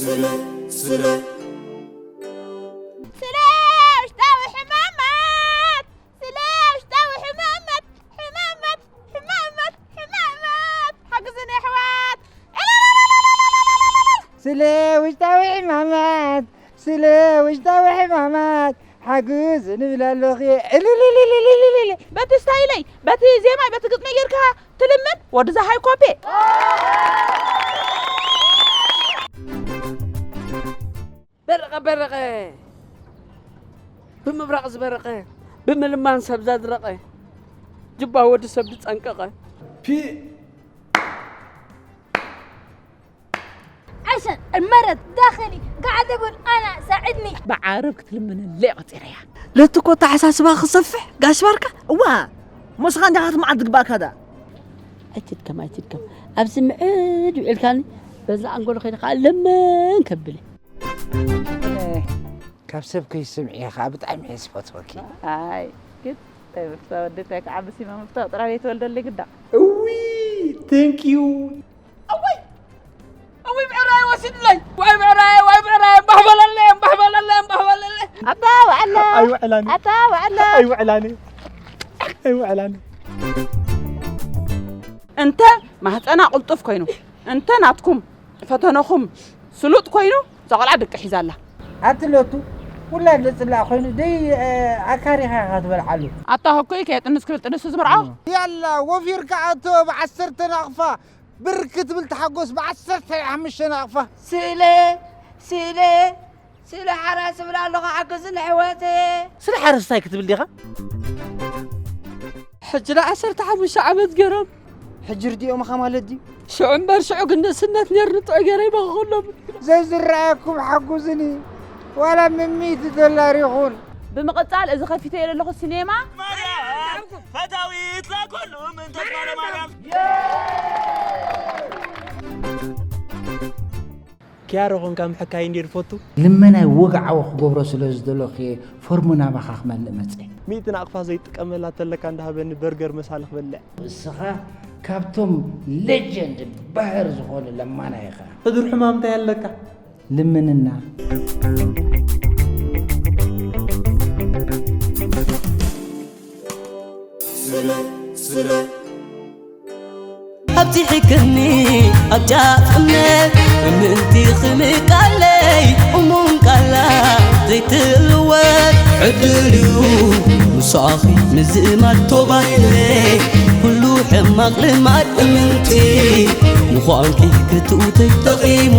ስለ ስለ ስለ ውሽጣዊ ሕማማት፣ ስለ ውሽጣዊ ሕማማት፣ ሕማማት፣ ሕማማት፣ ሕማማት፣ ሓግዙኒ ኣሕዋት። ስለ ውሽጣዊ ሕማማት፣ ስለ ውሽጣዊ ሕማማት ሓግዙኒ እብል ኣለኹ። እልልልልልልልል። በቲ ስታይለይ፣ በቲ ዜማይ፣ በቲ ግጥመይ ጌርካ ትልምን ወዲ ዝሃይ ኮፒ። በረቐ በረቐ፣ ብምብራቕ ዝበረቐ፣ ብምልማን ሰብ ዘድረቐ፣ ጅባ ወዲ ሰብ ዝጸንቀቐ። ፒ عشان المرض داخلي، قاعد أقول أنا ساعدني. ብዓረብ ክትልምንለይ ቆፂረያ። ለቲ እኮ ኣተሓሳስባ ክሰፍሕ ጋሽ ባርካ። እዋ፣ ሞስኻ እንዲኻ ክትመዓድ ዝግባእካ ዳ። ኣይትድከም ኣይትድከም፣ ኣብዚ ምዕድ ውዒልካኒ፣ በዛ ኣንጎሎ ከይደ ከዓ ለመን ከብል። ካብ ሰብ ከይስምዒ ከዓ ብጣዕሚ እየ ዝፈትወኪ። ኣይ ግን እንታይ ምፍታ ወዲ እንታይ ክዓብስ ኢማ ምፍታ ጥራይ ዘይተወልደለይ ግዳ። እዊ thank you። እውይ እውይ ብዕራይ ወሲድለይ። ዋይ ብዕራይ ዋይ ብዕራይ እምባሕ በለለይ እምባሕ በለለይ እምባሕ በለለይ። ኣታ ውዕለ ኣይውዕላኒ ኣታ ውዕለ ኣይውዕላኒ ኣይውዕላኒ። እንተ ማህፀና ቅልጡፍ ኮይኑ እንተ ናትኩም ፈተነኹም ስሉጥ ኮይኑ እዛ ቆልዓ ድቂ ሒዛ ኣላ። ኣቲ ሎቱ ውላድ ዘጽላእ ኮይኑ ደይ ኣካሪኻ ኢኻ ትበልዓሉ። ኣታ ህኩይ ከየጥንስ ክብል ጥንሱ ዝምርዖ። ያላ ወፊርካ ኣቶ ብዓሰርተ ናቕፋ ብር ክትብል ተሓጎስ ብዓሰርተ ሓሙሽተ ናቕፋ። ስእለ ስእለ ስእለ ሓራስ እብል ኣለኹ ሓግዝኒ ኣሕዋተየ። ስለ ሓረስታይ ክትብል ዲኻ? ሕጂ ንዓሰርተ ሓሙሽተ ዓመት ገይሮም ሕጂ ርድኦምኻ ማለት ድዩ? ሽዑ እምበር ሽዑ ግን ንእስነት ነይርኒ ጥዑይ ገይረ ይበኽኹሎም። ዘዝረኣየኩም ሓጉዝኒ ዋላ ምምይቲ ዶላር ይኹን። ብምቕጻል እዚ ከፊተዮ ዘለኹ ሲኔማ ፈታዊት ላኩሉ ምንተት ማርያም ኪያሮ ኾንካ ምሕካይ እንድየ ዝፈቱ። ልመናይ ወግዓዊ ክገብሮ ስለ ዝደለኹ እየ ፎርም ናባኻ ክመልእ መጸ። ሚእቲ ናቕፋ ዘይጥቀመላ ተለካ እንዳሃበኒ በርገር መሳሊ ክበልዕ። እስኻ ካብቶም ሌጀንድ ባህር ዝኾኑ ለማና ኢኻ። ሕዱር ሕማም እንታይ ኣለካ? ልምንና። ስለ ስለ ኣብዚሕክኒ ኣብ ጫፍ እምነት ምእንቲ ክምቃለይ እሙን ቃላ ዘይትልወጥ ዕድል እዩ ምሳኺ ምዝእማድ ቶባይለ ኩሉ ሕማቕ ልማድ እምንቲ ምዃንኪ ክትውተይ ጠቒሙ